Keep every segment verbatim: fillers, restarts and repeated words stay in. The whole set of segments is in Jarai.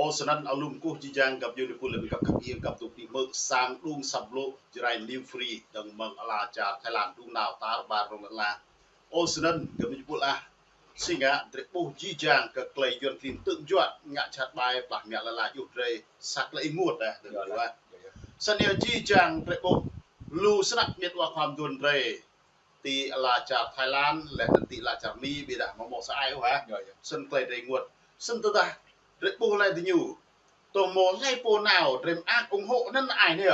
Ơ, snăn alum kơkuh jih jang găp djuê pul lĕ găp kăp iêng găp dŏ pơmĭn mơ̆ng sang đŭng săp blŭ Jrai New Free dơ̆ng mơ̆ng ala čar Thái Lan đŭng nao tar ƀar rŏng lŏn ala. Ơ, snăn găp djuê pul ah. Si ngă drei ƀuh jih jang kơ klei yuăn klin tơ̆ng juă ngă čăt ƀai plah mă lŏn ala djuh drei sa klei ênguôt ah. Snăn yơh jih jang drei ƀuh lu snăk mĕt wa khua mduôn drei ti ala čar Thái Lan, leh anăn ti ala čar Mi, ƀiădah mâo mâo sa ai ôh ah. Snăn klei drei ênguôt. Snăn tơdah drei ƀuh leh diñu tơ mâo hlei pô nao drei mơak ủng hộ anăn ai anei.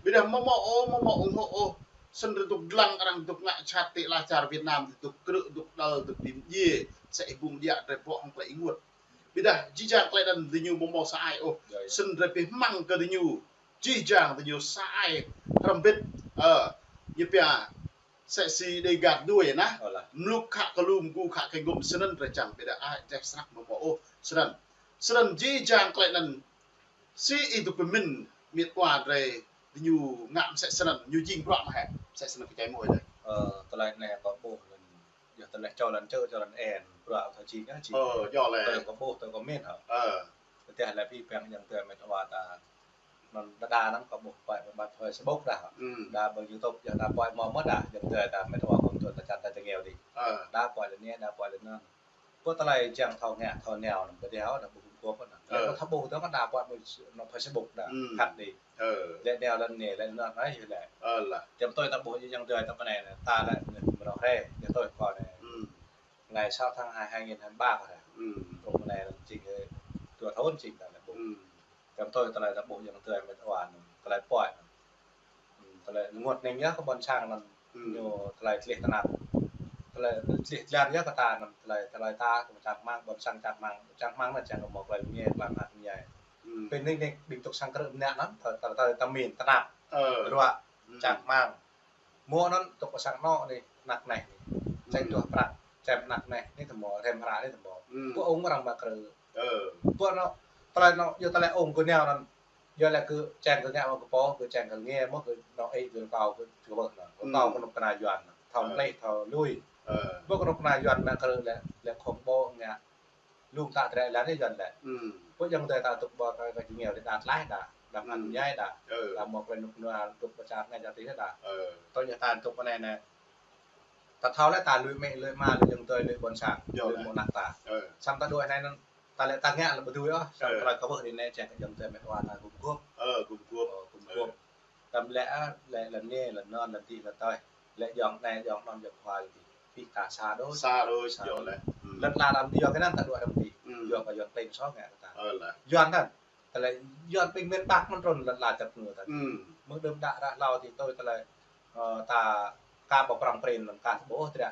Ƀiădah mâo mâo ôh, mâo mâo ủng hộ ôh. Snăn drei dôk dlăng arăng dôk ngă čăt ti ala čar Việt Nam, dôk krư̆, dôk đăl, dôk bi mdjiê, sa ih bŭng djă drei ƀuh hŏng klei ênguôt. Ƀiădah jih jang klei anăn diñu mâo mâo sa ai ôh. Snăn drei bi hmăng kơ diñu. Jih jang diñu sa ai hrăm bĭt, ơ, ñu pia sĕ si đei găt dui nah. Mluk khă kơ lu mgu khă kơ gum snăn drei čang ƀiădah ai drei snăk mâo mâo ôh. Snăn. Snăn jih jang klei anăn si ih dôk pơmĭn mĕt wa drei diñu ngă msĕ snăn ñu jing bruă mơ̆ hĕ. Msĕ snăn kơ čai mơ̆ ih leh. Ơ, tơlơi anei kâo ƀuh leh. Yơh tơlơi čô lăn čơ, čô lăn en, bruă thâo jing ah jing. Ơ, yơh leh. Tơlơi kâo ƀuh, tơlơi kâo mĭn hă. Ơ. Tơdah leh pih păng yang tơlơi mĕt wa ta. Anăn đa đa anăn kâo ƀuh pai ƀă Facebook đa. Đa ƀă YouTube, yơh đa pai mâo mơ̆ đa, yang tơlơi ta mĕt wa khua mduôn ta čan ta tơngeo dih. Đa pai leh anei, đa pai leh anăn. Ƀuh tơlơi jang thâo ngă, thâo nao anăn, ƀiădah đa ƀuh gum gum anăn. Leh ƀuh thâo ƀuh tơ kơ đa pai ƀă anăn Facebook đa, khăt dih. Leh nao lăn anei, leh anăn ai yơh leh. Čăm tui ta ƀuh yang tơlơi ta pơ anei, ta leh anăn mrâo hrĕ, yang tui kâo anei. Ngày sáu tháng hai hai nghìn hai mươi ba kâo anei. Truh mơ̆ng anei jing dua thŭn jing ta leh ƀuh. Čăm tui tơlơi ta ƀuh yang tơlơi mĕt wa anăn, tơlơi pai anăn. Tơlơi ênguôt anei yơh kơ ƀôn sang anăn, ñu tơlơi tlih tơnap. Tơlơi tlih tlan yơh kơ ta anăn, tơlơi, tơlơi ta kơ čang hmăng, ƀôn sang čang hmăng, čang hmăng anăn čang kơ mâo klei mnge, klei mnat mnai. Pơ anei anei, ƀing dôk sang krư̆ mnă anăn, tơlơi, tơlơi, tơlơi ta mĭn tơnap. Ruă, čang hmăng. Mâo anăn dôk pơ sang anôk anei, anak anei anei. Čang duah prăk, čang anak anei, anei tơ mâo, rem hră anei tơ mâo. Ƀuh ung arăng mă krư̆. Ƀuh anôk, tơlơi anôk, yơh tơlơi ung kơ nao anăn. Yơh leh kơ čang kơ ngă mâo kơ pô, kơ čang kơ nge mâo kơ anôk ih kơ kâo kơ, kơ ƀuh anăn. Kơ kâo kơ anôk kơna yuăn anăn. Thâo mlih, thâo lui. Ƀuh kơ anôk kơna yuăn mă krư̆ leh, leh khŏm ƀuh ngă. Lŭng ta drei lăn anei yuăn leh. Ƀuh yang drei ta dôk ƀuh kơ, kơ jing yơh leh đa tlaih đa. Đa mnat mnai đa. Đa mâo klei nuk nua dôk pơ čar anei čar adih đa. Tơ yơh ta dôk pơ anei anei. Ta thâo leh ta lui mĕ, lui ama, lui yang tơlơi, lui ƀôn sang, lui mơ̆ng anak ta. Samơ̆ ta đuaĭ anei anăn, ta lĕ ta ngă lĕ ƀu dưi ôh. Samơ̆ tơlơi kâo ƀuh anei anei, čang kơ yang tơlơi mĕt wa ta gum gum. Gum gum. Ơ, gum gum. Tăm lĕ, ơ, lĕ lăn anei, lăn anăn, lăn dih, lăn tơi. Lĕ ayŏng anei, ayŏng anăn, ayŏng khua lĕ dih. Pih ta sa đôč. Sa đôč, sa đôč. Lăn ala đăm dih, yua kơ anăn ta đuaĭ đăm dih. Yua kơ yuăn klin soh ngă kơ ta. Yuăn anăn. Tơlơi yuăn ƀing miền Bắc mơ̆n trŭn lăn ala čăp ngư ta. Mơ̆ng đưm đă ră hlâo ti tui tơlơi, ơ, ta ka ƀu prŏng prin lăm ka tơƀuh triă.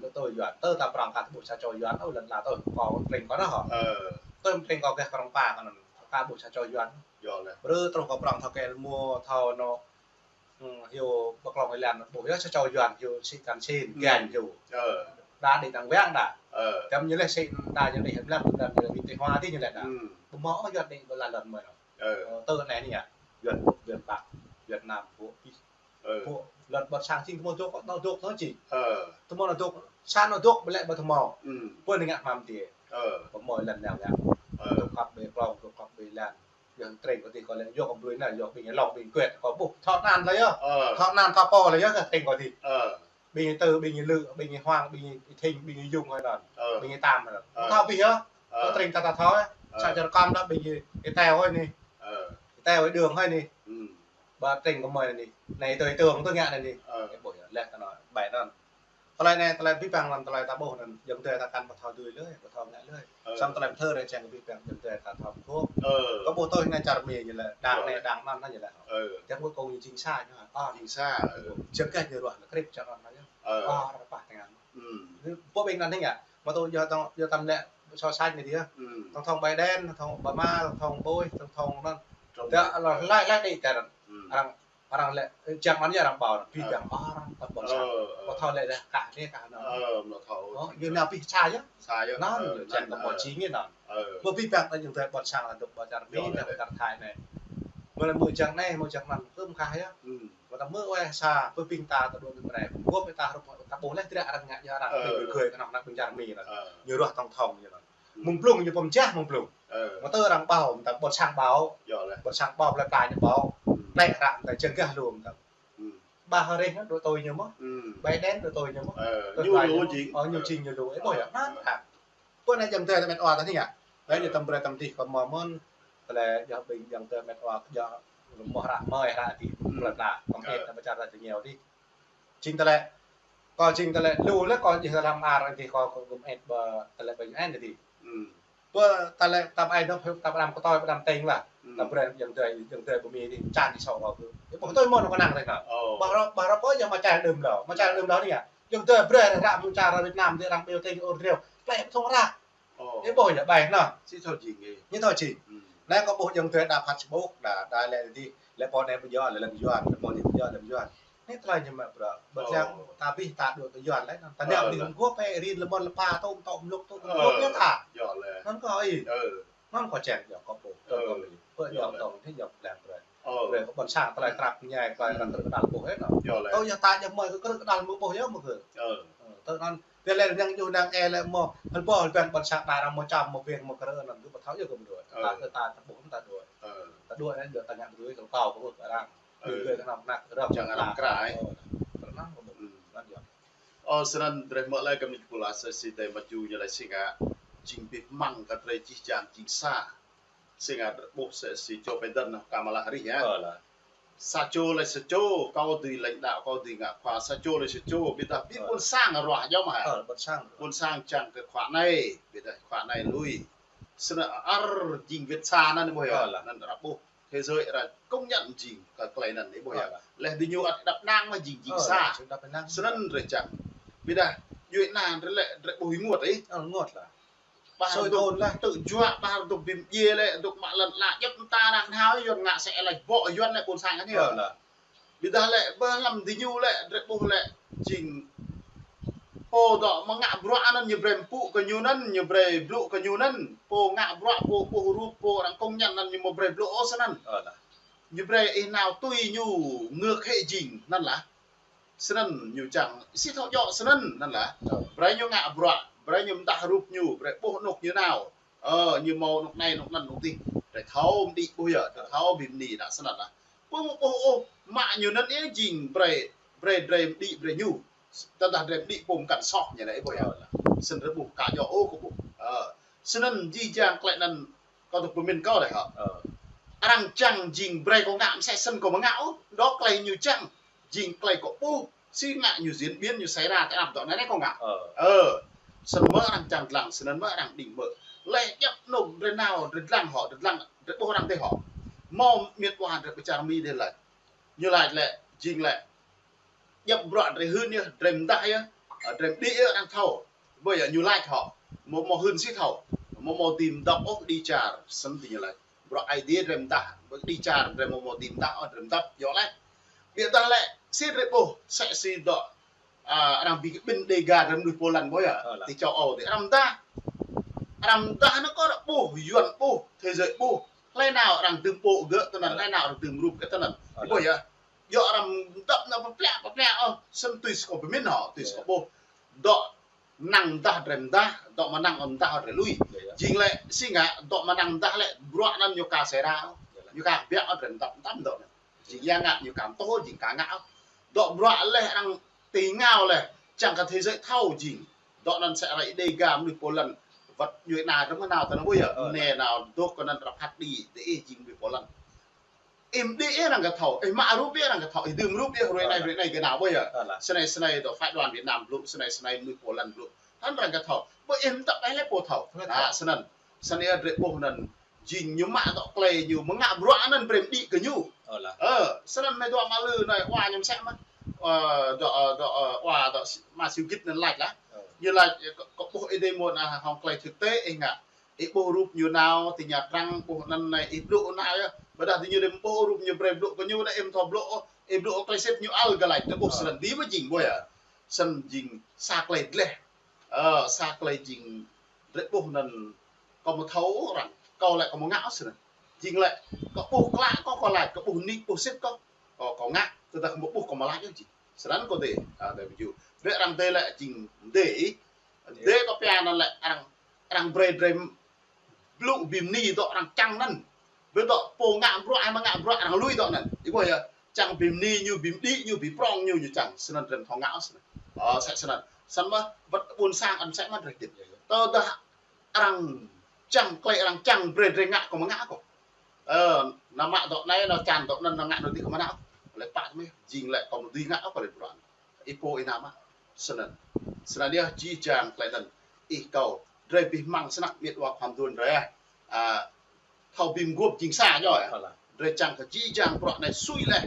Lĕ tui yuăn, tơ ta prŏng ka tơƀuh sa čô yuăn, ơ, lăn ala tui kâo prin kâo anăn hŏ. Tui prin kâo gah prŏng pa kâo anăn, ka ƀuh sa čô yuăn. Brơ truh kâo prŏng thâo kơ ilmu, thâo anôk, hyu ƀơklŏng êlan ƀuh yơh sa čô yuăn, hyu sĭ kăn sĭn, ganh hyu. Đa đĭ tăng wang đa. Tăm ñu lĕ sĭ đa ñu đĭ hơm lăm, đa ñu đĭ ti hua ti ñu lĕ đa. Ƀu mâo ôh yuăn đĭ ƀu lăn lăn mơi. Ơ, tơ anei anei yơh. Yuăn, Yuăn Bắc, Việt Nam, ƀuh pih. Ƀuh lăn ƀôn sang jing tơmâo dôk, tơmâo dôk tơ jing. Tơmâo anăn dôk, sa anăn dôk, ƀu lĕ ƀu tơmâo. Ƀu anei ngă hmăm dih. Ƀu mâo lăn nao ngă. Dôk kăp ƀơi klông, dôk kăp ƀơi lăn. Yua tring kâo dih kâo lĕ yua kâo blui anăn, yua ƀing lŏng ƀing kuet kâo ƀuh. Thâo anăn lĕ yơh. Thâo anăn thâo pô lĕ yơh kơ tring kâo dih. Ƀing tơ, ƀing lư̆, ƀing hoang, ƀing thing, ƀing yung hơi anăn. Ƀing tam hơi anăn. Thâo pih yơh. Kâo tring ta ta thâo yơh. Sa čar kăm đa ƀing teo hơi anei. Teo hơi đường hơi anei. Ƀă tring kâo mơi anei. Anei tui tơng tui ngă anei anei. Ơ, ƀuh yơh, lĕ ta anăn, ƀai anăn. Tơlơi anei, tơlơi pih păng anăn, tơlơi ta ƀuh anăn, yang tơlơi ta kăn ƀu thâo dưi lơi, ƀu thâo ngă lơi. Samơ̆ tơlơi pơthâo anei čang kơ pih păng, yang tơlơi ta thâo ƀuh. Kâo ƀuh tui anei čar Mi ñu lĕ, đang anei, đang anăn ñu lĕ. Yang ƀuh kông ñu jing sa ñu hă. Jing sa. Jing kơ ñu ruah lĕ krip čar anăn ñu. Ơ, rơpah tơngan. Ƀuh ƀing anăn anei ngă. Mă tŭ yơh tơ̆ng, yơh tăm lĕ so sánh anei dih. Tơ̆ng tơ̆ng ƀai đen, tơ̆ng tơ̆ng ƀa ma, tơ̆ng tơ̆ng ƀôi, tơ̆ng tơ̆ng anăn. Tơ̆ng tơ̆ng lĕ, lĕ đĭ tơ̆ng anăn. Arăng, arăng lĕ, jang anăn yơh arăng ƀuh anăn. Pih păng arăng tăm ƀôn sang. Ƀu thâo lĕ lĕ kah anei kah anăn. Ơ, yơh nao pih sa yơh. Anăn, jang kơ mâo jing anăn. Ƀu pih păng ta jing tơlơi ƀôn sang ta dôk ƀơi čar Mi, dôk čar Thái anei. Mơ̆ lĕ mơ̆ jang anei, mơ̆ jang anăn, kơ mơ̆ kah yơh. Mơ̆ ta mơ̆ weh sa, pơ ƀing ta ta đuaĭ ƀơi anei. Gơ̆p ta hrup ta ƀuh leh triă arăng ngă yơh arăng. Ƀing gơ̆ kơ anăn, anăn ƀing čar Mi anăn. Ñu ruah tơ̆ng tơ̆ng ñu anăn. Mơ̆ng blung ñu pơmjah mơ̆ng blung. Ơ. Mơ̆ tơ arăng ƀâo, mơ̆ ta ƀôn sang ƀâo. Yơh lĕ. Ƀôn sang ƀâo plei pla ñu ƀâo. Hmm. Plei hră mơ̆ ta jơng gah lu mơ̆ ta. Hmm. Ƀah rih anŭn dŏ tui ñu mơ̆. Hmm. Ƀai đen dŏ tui ñu mơ̆. Ơ, tui ñu plei lu ñu mơ̆. Jing. Ơ, ñu jing ñu lu. Ơ, ƀôh yơh, ơ, anŭn ơ. Hă. Pơ anai jăm tơ ta met wa ta hing ah. Laih ñu, ơ, tơm brơi tơm tih kơ mơ̆ mơ̆n. Tơlơi yơh ƀing jăm tơ met wa kơ jơ̆ mơ̆ hră mơi hră tih. Hmm. Plei pla. Kơ, ơ, et ta ƀu čar ta tơñeo tih. Jing tơlơi, kơ jing tơlơi lu lĕ kơ jing tơlơi mơar anŭn tih kơ, kơ gum et ƀơ tơlơi ƀing anŭn tih. Hmm. Pơ tơlơi tơm ai nŏ, tơm anăm kơtoi, anăm teng lah. Hmm. Tơm brơi jing tơlơi, jing tơlơi ƀu mĭn tih, čan tih sŏ kơ. Yơh ƀu kơtoi mơ̆n kơnang tih kơ. Ơ. Ƀah rơ̆, ƀah rơ̆ pơ yơh mơčah đưm lơ. Mơčah đưm lơ anai yơh. Jing tơlơi brơi ră mơčah ră Việt Nam tih arăng ƀiă teng ôr reo. Plei ƀu thŏng ră. Ơ. Ih ƀôh yơh ƀai anŭn. Či thâo jing ih. Ñu thâo jing. Hmm. Anai kơ ƀôh jing tơlơi đa phat sibuk, đa, đa lĕ tih, lĕ pô anai ƀu yơh, lĕ lăm Yuan, lĕ pô anai ƀu yơh, lăm Yuan. Anai tơlơi ñu mă bruă. Ƀơ̆ lăng ta ƀĭ ta dŏ tơ Yuan lĕ, ta nao ƀĭ hơ̆m gua pê rin lơmon lơpa tôm tôm lŭk tŭ kơ gua ta. Yơh lĕ. Anŭn kơ ih. Ơ. Anŭn kơ čang yơh kơ ƀôh. Ơ. Kơ ƀôh. Pơ yơh lĕ. Tong anai yơh lĕ bruă. Ơ. Brơi kơ ƀôn sang tơlơi trăp ñai, tơlơi, hmm, krư̆ kơđal ƀôh anŭn. Yơh lĕ. Tơl yơh ta jăm mơi kơ krư̆ kơđal mơ̆ ƀôh yơh mơ̆ kơ. Ơ. Ơ, tơ anŭn, tơlơi lĕ năng ñu năng ê lĕ mơ̆, hơl ƀôh hơl ƀen ƀôn sang đa arăng mơ̆ čăm mơ̆ ƀing mơ̆ krư̆ anŭn, gơ̆ ƀu thâo yơh gơ̆ mơ̆ đuaĭ. Ơ. Ta, ta, ta ƀôh ta đuaĭ. Ơ. Ta đuaĭ anŭn yơh ta ngă ƀu dưi kơ pao kơ ƀôh arăng. Ơ. Ƀu dưi kơ anăm nak rơ̆. Čang arăng krai. Ơ. Tơ anŭn mơ̆. Hmm. Anŭn yơh. Ơ, snăn drơi mơ̆ lĕ kơ mĭn pula sĕ si tơlơi mơ̆ ju ñu lĕ si ngă, jing ƀĭ mơ̆ng kơ drơi jih jang jing sa. Si ngă drơi ƀôh sĕ si Joe Biden nă Kamala Harris yơh. Ơ lă. Sa čô lĕ sa čô, kâo dưi lãnh đạo, kâo dưi ngă khua, sa čô lĕ sa čô, ƀiădah ƀĭ, ơ, ƀôn sang ruah jŏm hă. Ơ, ƀôn sang. Ƀôn sang čang kơ khua anai, ƀiădah khua anai lui. Snăn ăt jing wĭt sa anŭn ƀôh yơh. Ơ lă. Anŭn arăng ƀôh. Thế giới arăng công nhận jing kơ tơlơi anŭn ƀôh yơh. Ơ lă. Lĕ diñu ăt đăp năng mơ̆ jing, jing, ơ, sa. Lă, đăp năng. Snăn drơi čang. Ƀiădah, djuai anŭn drơi lĕ, drơi ƀôh ih rơngot ih. Ơ, rơngot lah. Ƀah sui dŏ thun lah. Tŭ juă, ƀah dŏ bim djiê lĕ, dŏ mă lăn ala djŏp mơta ană hnao, Yuan ngă sĕ lĕ ƀôh Yuan lĕ ƀôn sang anai. Ơ, lah. Ƀiădah lĕ, ƀơi lăm diñu lĕ, drơi ƀôh lĕ, jing. Pô dŏ mơ̆ ngă bruă anŭn ñu brơi mpŭ kơ ñu anŭn, ñu brơi blŭ kơ ñu anŭn. Pô ngă bruă, pô ƀuh rup, pô arăng công nhận anŭn ñu mơ̆ brơi blŭ ôh snăn. Ơ, lah. Ñu brơi ih nao tui ñu ngược hệ jing anŭn lah. Snăn ñu čang, si thâo djŏ snăn, anŭn lah. Ơ. Brơi ñu ngă bruă, brơi ñu mơdah rup ñu, brơi ƀuh anŏ ñu nao. Ơ, ñu hmâo anŏ anai, anŏ anŭn, anŏ adih. Drơi thâo mơđĭ ƀôh yơh, drơi thâo bĭ mơni đa snăn lah. Pô mơ̆ ƀuh ôh, mă ñu anŭn yơh jing brơi, brơi, brơi mơđĭ brơi ñu. Tơdah drơi mơđĭ pô mơkăn soh ñu lĕ ƀôh yơh. Ơ, lah. Snăn drơi ƀôh ka djŏ ôh kơ ƀôh. Ơ. Snăn jih jang tơlơi anŭn kâo dŏ pơmĭn kâo dih hă. Ơ. Arăng čang jing brơi kâo ngă mơsĕ snăn kâo mơ̆ ngă ôh. Dŏ tơlơi ñu čang jing tơlơi kâo ƀuh. Si ngă ñu diễn biến ñu xảy ra tơ anăp dŏ anai anai kâo ngă. Ơ. Ơ. Snăn mơ̆ arăng čang dlăng, snăn mơ̆ arăng đing mơ̆. Lĕ djŏp anŏ drơi nao, drơi dlăng hŏ, drơi dlăng, drơi ƀuh arăng dih hŏ. Hmâo mĕt wa drơi pơ čar Mi dih laĭ. Ñu laĭ lĕ, jing lĕ. Djŏp bruă drơi hưn yơh, drơi mơdah yơh, ơ, drơi mơđĭ yơh arăng thâo. Ƀơi yơh ñu laĭ hŏ, mơ̆ hmâo hưn si thâo, mơ̆ hmâo dưi mơdŏp ôh kơđi čar, snăn tơ ñu laĭ. Bruă Aê Diê drơi mơdah, kơđi čar drơi mơ̆ hmâo dưi mơdah ôh, drơi mơdŏp, yơh lĕ. Ƀiădah lĕ, si drơi ƀôh, sĕ si dŏ, a, arăng ƀĭ kơ ƀing Đêga drơi mơnuih pô lăn ƀơi yơh, ơ, lah, ti châu Âu ti arăng mơdah. Arăng mơdah anŭn kơ arăng ƀuh, Yuan ƀuh, thế giới ƀuh. Hlơi nao arăng dưm ƀô̆ gơ̆ tơ anŭn, ơ, hlơi nao arăng dưm rup gơ̆ tơ anŭn. Ơ, lah. Ƀơi yơh. Yua arăng mơdŏp anŭn pơplĕ, pơplĕ, ơ, snăn tui si kâo pơmĭn hŏ, tui si kâo ƀuh. Dŏ mơnăng mơdah drơi mơdah, dŏ mơnăng mơdah drơi lui. Jing lĕ, si ngă, dŏ mơnăng mơdah lĕ, bruă anŭn ñu ka sĕ ra. Ñu ka kơbiă drơi mơdŏp, mơdŏp dŏ anŭn. Jing ya ngă, ñu ka mơtô, jing ka ngă. Dŏ bruă lĕ, arăng ti ngao lĕ, čang kơ thế giới thâo jing. Dŏ anŭn sĕ rai Đêga mơnuih pô lăn, wăt djuai ană drơi mơ̆ nao tơ anŭn ƀơi yơh, ơ, anai nao dŏ kơ anŭn rơp hăt đĭ, đĭ jing mơnuih pô lăn. Ih mơđĭ ih arăng ka thâo, ih mă rup ih arăng ka thâo, ih dưm rup ih hrơi anai, ơ, hrơi anai gơnam ƀơi yơh. Ơ, lah. Snei snei dŏ phái đoàn Việt Nam blŭ, snei snei mơnuih pô lăn blŭ. Tơl arăng ka thâo, ƀơi ih mơdŏp ih lĕ pô thâo. Ơ, lah. Snăn. Snăn yơh drơi ƀôh anŭn. Jing ñu mă dŏ tơlơi ñu mơ̆ ngă bruă anŭn brơi mơđĭ kơ ñu. Ơ, lah. Ơ, snăn mơ̆ dŏ mă lư anai wa ñu mơsĕ mơ̆. Ơ, dŏ, ơ, dŏ, ơ, wa dŏ si-, mă Siu Git anŭn laĭ lah. Ơ. Ñu laĭ, ơ, kâo, kâo ƀuh ih dih mơ̆n, a, hŏng tơlơi thực tế ih ngă. Ih ƀuh rup ñu nao, ti Nha Trang, ƀuh anŭn anai, ih blŭ nao yơh. Ƀiădah diñu đăm ƀuh rup ñu brơi blŭ kơ ñu, anai ih mơ̆ thâo blŭ, ih blŭ tơlơi sĭt ñu ăl gơ̆ laĭ, tơ ƀuh, ơ, snăn dih mơ̆ jing ƀơi yơh. Snăn jing sa tơlơi dleh. Ơ, sa tơlơi jing drơi ƀôh anŭn kâo mơ̆ thâo arăng, kâo lĕ kâo mơ̆ ngă ôh snăn. Jing lĕ, kâo ƀuh klă kâo, kâo laĭ, kâo ƀuh nik, ƀuh sĭt kâo, kâo, kâo ngă, tơdah kâo mơ̆ ƀuh kâo mơ̆ laĭ ôh jing. Snăn kâo dih, a, dih ƀu djơ̆. Ƀiă arăng dih lĕ jing dih. Dih kâo pia anŭn lĕ arăng arăng brơi drơi blŭ bi mni dŏ arăng čang anŭn. Bơ dŏ pô ngă bruă, ai mă ngă bruă arăng lui dŏ anŭn. Ih ƀuh yơh, čang bi mni ñu, bi mđĭ ñu, bi prŏng ñu, ñu čang. Snăn drơi thâo ngă ôh snăn. Ơ, sĕ snăn. Snăn mơh, wơ̆t ƀuôn sang ăt sĕ mơh drơi tit. Tơdah arăng čang, klei arăng čang brơi drơi ngă kơ mơ̆ ngă kơ. Ơ, nao mă dŏ anai, nao čang dŏ anŭn, nao ngă anŭn dih kơ mơ̆ ngă kơ. Lĕ pă mơh, jing lĕ kơ mơ̆ dih ngă kơ lĕ bruă. Ih pô ih nao mă. Snăn. Snăn yơh jih jang klei anŭn. Ih kâo. Drơi bi hmăng snăk miêt wa khua mduôn drơi. A, thâo bi mguôp jing sa ñu yơh. Drơi čang kơ jih jang bruă anai sui leh.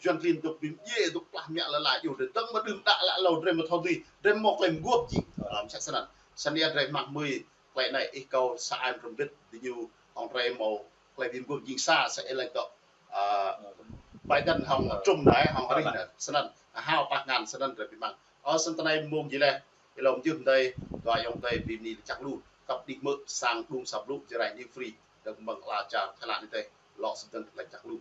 Yuăn klin dŏ bi mdjiê, dŏ plah mă lĕ lĕ yơh drơi dơ̆ng mơ̆ đưm đă lă lâo drơi mơ̆ thâo dưi. Drơi mơ̆ klei mguôp jing. Ơ, msĕ snăn. Snăn yơh drơi hmăng hmưi klei anai ih kâo sa ai mrơmbit dih ñu hŏng drơi mâo klei bi mguôp jing sa sa ih lĕ dŏ. A, Biden hŏng Trump anai, hŏng Harris anai. Snăn, hao pah ngăn snăn drơi bi hmăng. Ơ, snăn tơ anai mông jih leh. Ih lŏm jưh mdei, dua ayŏng adơi bi mni lĕ čăk lu. Kăp đĭ mơ̆ sang đung sa blŭ Jrai New Free. Dơ̆ng mơ̆ng ala čar Thái Lan adih. Lŏ sơdơ̆ng lĕ čăk lu.